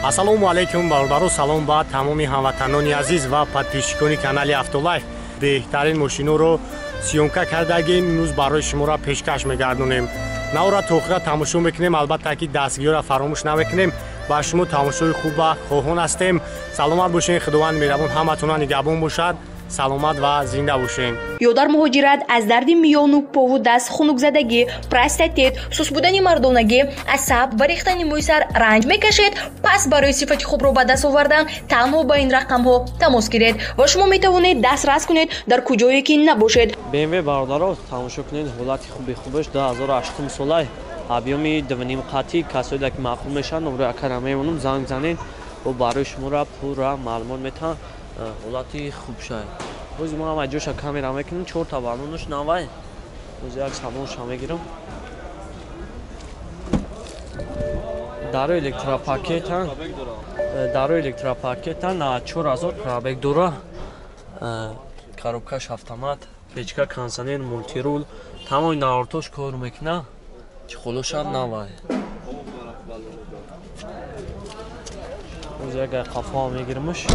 Ассалому алайкум бародаро, салом ба тамоми ҳамватанони азиз ва подписчикони канали Автолайф. Беҳтарин мошиноро съёмка кардагем, имрӯз барои шуморо пешкаш мегардонем. Навра то охира тамошо мекунем, албатта ки дастгириро фаромӯш намекунем. Ба шумо тамошои хуб ва хоҳон ҳастем. Саломат бошед, Худованд меҳрабон ҳаматона нигаҳбон бошад. Саломат ва зинда бошед. Ё дар муҳоҷират аз дарди миёну пову даст, хунукзадагӣ, простатит, сус будани мардонагӣ, асаб ва рехтани мӯи сар ранҷ мекашед, пас барои сифати хубро ба даст овардан танҳо ба ин рақамҳо тамос гиред ва шумо метавонед дастрас кунед дар куҷое ки набошед. BMW бародаро, тамошо кунед, ҳолати хуби хубаш 2008 солай, объёми 2.5 қатӣ. Касоеда ки маъқул мешаванд, номро акара мемонам, занг занед, бо барои шуморо пурра маълумот метаҳам. Ҳолати хуб шай. Боз мо ҳама ҷоша камера мекунем, чорта баллонаш навай. Боз як салонша мегирам. Даро электропакета, даро электропакета на 4000 пробег дора. Коробкаш автомат, печка, кондиционер, мультирул, тамоми навортош кор мекуна. Чехолошам навай. Боз як қафо мегирамш.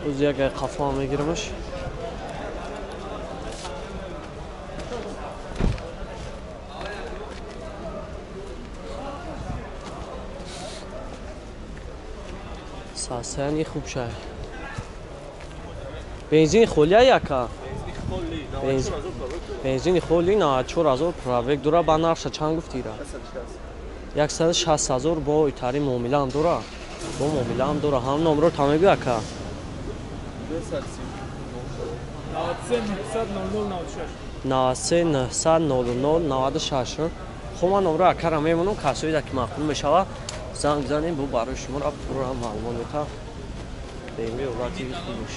Боз як қафо мегирамш. Сасани хуб шай. Бензин холия яка? Бензини холи 94000 пробег дора. Ба нархша чанд гуфтира? 160 000 бо итари муомилаам дора. Бо муомилаам дора. Ҳам номро та мегӯ ака? 93 900 00 96. Хуб, ман номро акара мемонам, касоеда ки маъқул мешавад, занг занем, бо барои шуморо пурра маълумот метаҳам. BMW ҳолати хубаш.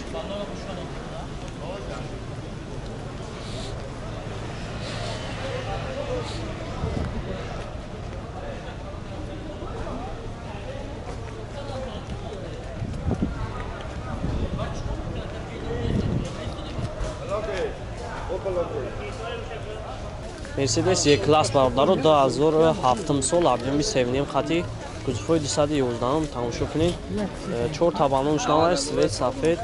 Mercedes E-класс бародаро 2007 сол, объёми 7.5 хати, кузовҳои 211 тамошо кунед. Чор табанонш навай, свет сафед,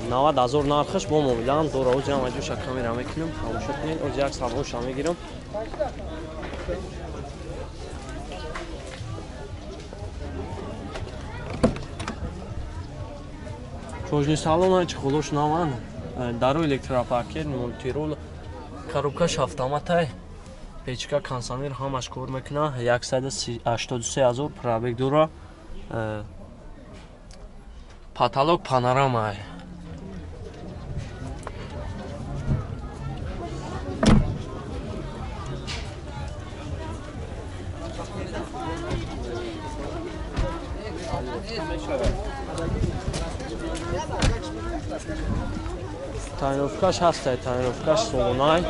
90 000 нархаш, бо муомилаам дора. Ози ҳама ҷоша камера мекунам, тамошо кунед. Ози як салонша мегирам. Кожни салон чехолош наван, дару электропакет, мультирул, коробкаш автоматай, печка, кондиционер ҳамаш кор мекуна. 183 000 пробег дора. Потолок панорама. Тонировкаш ҳастай, тонировкаш солонай.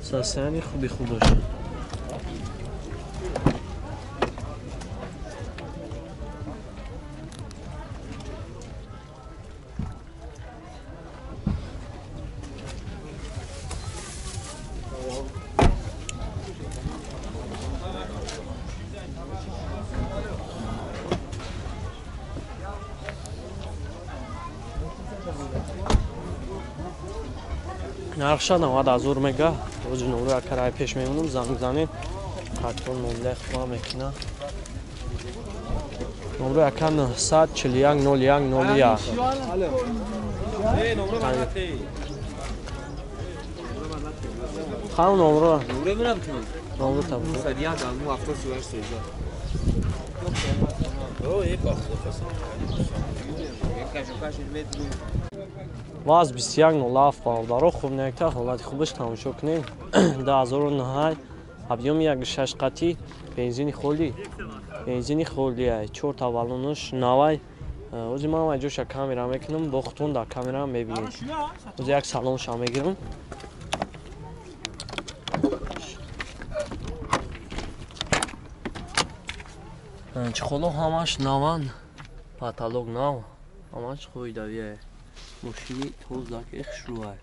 Состояние хуби хубаш. Нархша 90 000 мега. Ози номро акарай пеш мемонам, занг занед. Ҳатто муомилаи хуба мекуна. Номро ака 941 01 01. Хам номро. Номро та. Ваз 21.07 бародаро, хуб некта ҳолати хубаш тамошо кунем. 2009, объёми 1.6 қатӣ, бензини холӣ. Бензини холӣ, чор та баллонаш навай. Ози ман ҳама ҷоша камера мекунам, бо хутун дар камера мебинем. Ози як салонша мегирам. Чехоло ҳамаш наван, потолок нав, ҳамаш қоидавия. Мошини тозак хушрӯай.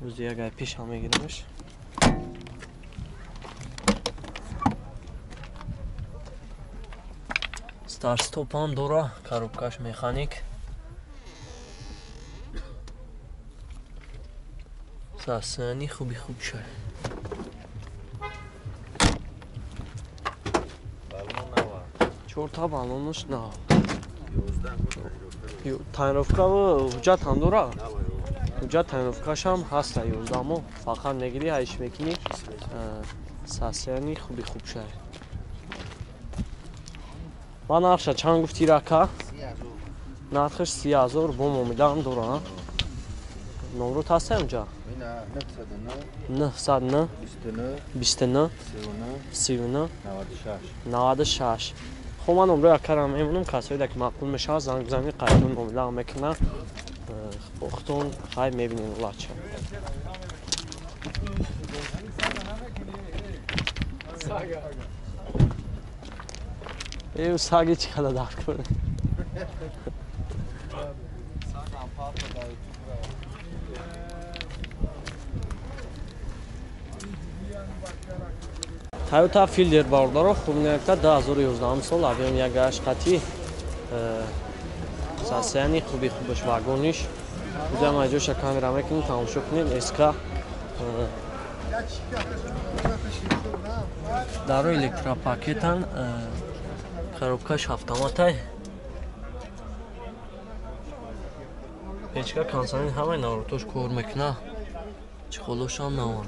Рӯзи як ай пеша мегирамаш. Старт-стопам дора, коробкаш механик. Сасани хуби хуб шуд. Чорта баллонаш нав. Тайновка ҳуҷҷат ҳам дора? Ҳуҷҷат тайновкашам ҳаста 11 моҳ. Фақат мегирӣ, ҳайш мекунӣ. Сасани хуби хуб шуд. Ба нархша чанд гуфтӣ рака? Нархаш 30,000 бо муомилаам дора. Номрот ҳаста онҷа? 909 29 39 96. Хоб ман номрои акарам мемонам, касоеда ки маъқул мешавад занг бизанед, қайтон муомилаам мекунад. Худтон хай мебинед лача. Эй, саги чӣ қадар дард кунад. Toyota Fielder бародаро хубнякта 2011 сол объем 1.8 қати сасияни хуби хубаш вагониш. Узам айҷоша камера мекунем, тамошо кунед. СК даро электропакетан, коробкаш автоматай. Печка консанин ҳамаи наворотош кор мекуна. Чехолошам наван.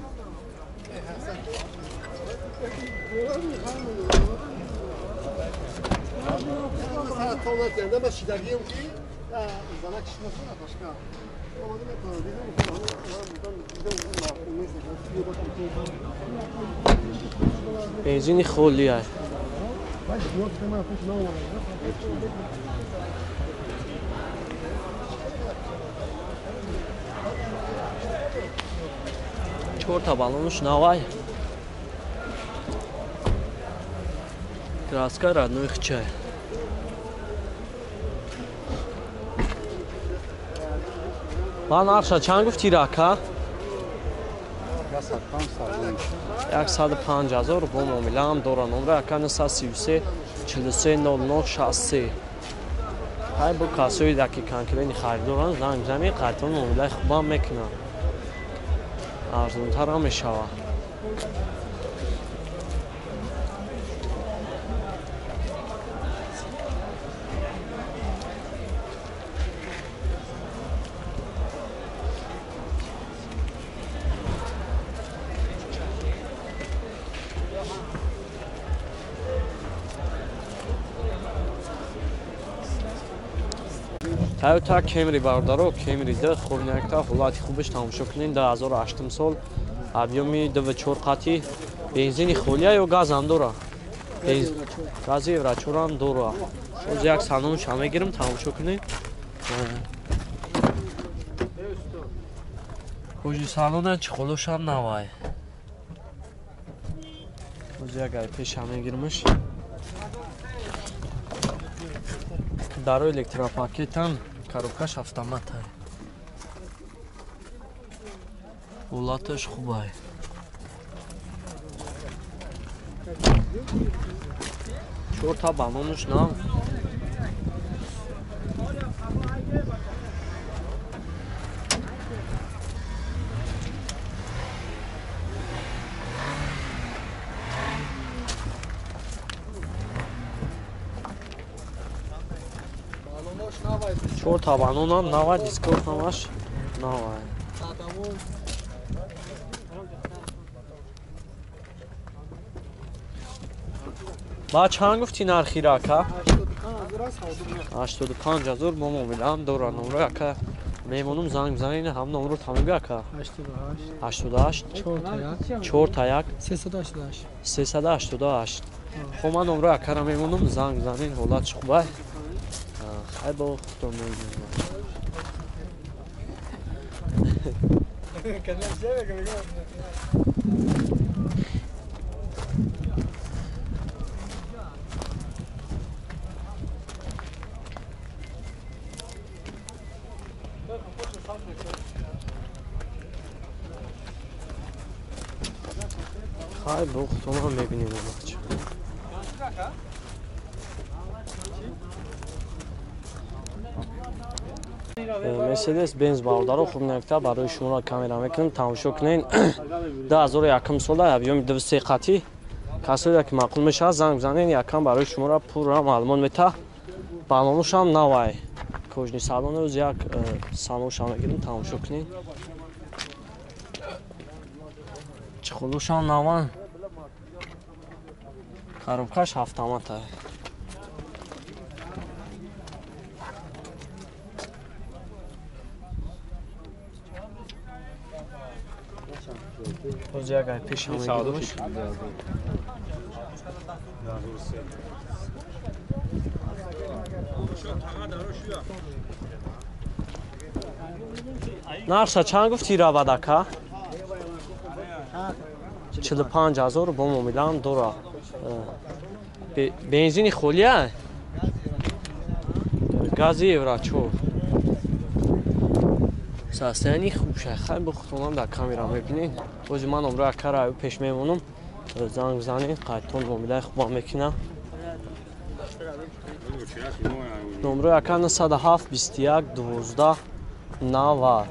Бензини холӣ ай. Чорта баллонаш навай. Краска родной хчай. Ба нархша чанд гуфтӣ рака? 105,000 бо муомилаам дора. Номра ака 933 43 00 63. Ҳай бо касои даки конкуренти харидоранд занг бизанед, қайтон муомилаи хубам мекунанд. Арзонтарам мешавад. Toyota Camry бародаро, Camry 2 хубнякта ҳолати хубаш тамошо кунед. 2008 сол объеми 2.4 қати, бензини холия ё газ ҳам дора? Гази евро 4 ҳам дора. Боз як салонша мегирам, тамошо кунед. Кожи салона чехолошам навай. Боз як ай пеша мегирамаш. Даро электропакетан, коробкаш автоматай. Ҳолаташ хубай. Чорта баллонаш нав. Чорта баллонам нава, диско ҳамаш нава. Ба чанд гуфтӣ нархи рака? 85,000 бо муомилаам дора. Номро ака мемонум, занг бизанед, ҳам номро тамиби ака. 88 4 1 388 388. Хоб ман номро акара мемонум, занг бизанед, ҳолатш хубай. Хай бо худтон мебинем. Хай, бо худтонам мебинем бача. Мерседес Бенз бародаро хуб накта барои шуморо камера мекунем, тамошо кунед. 2001 сола объёми 23 қатӣ. Касое ки маъқул мешавад занг бизанед, якам барои шуморо пурра маълумот мета. Балонушам навай. Кожни салон оз як салоншам мегирем, тамошо кунед. Чехолушам наван. Коробкаш автомата. Боз як ай пешам мегирмш. Нархша чанд гуфти равад ака? 45 000 бо муомилаам дора. Бензини холия? Гази евро 4. Состояние хуб шай. Хай бо худтонам дар камера мебинед. Бози ман номро акара пеш мемонам. Занг бизанед, қайтон муомилаи хубам мекунам. Номрои ака 907 21 12 90.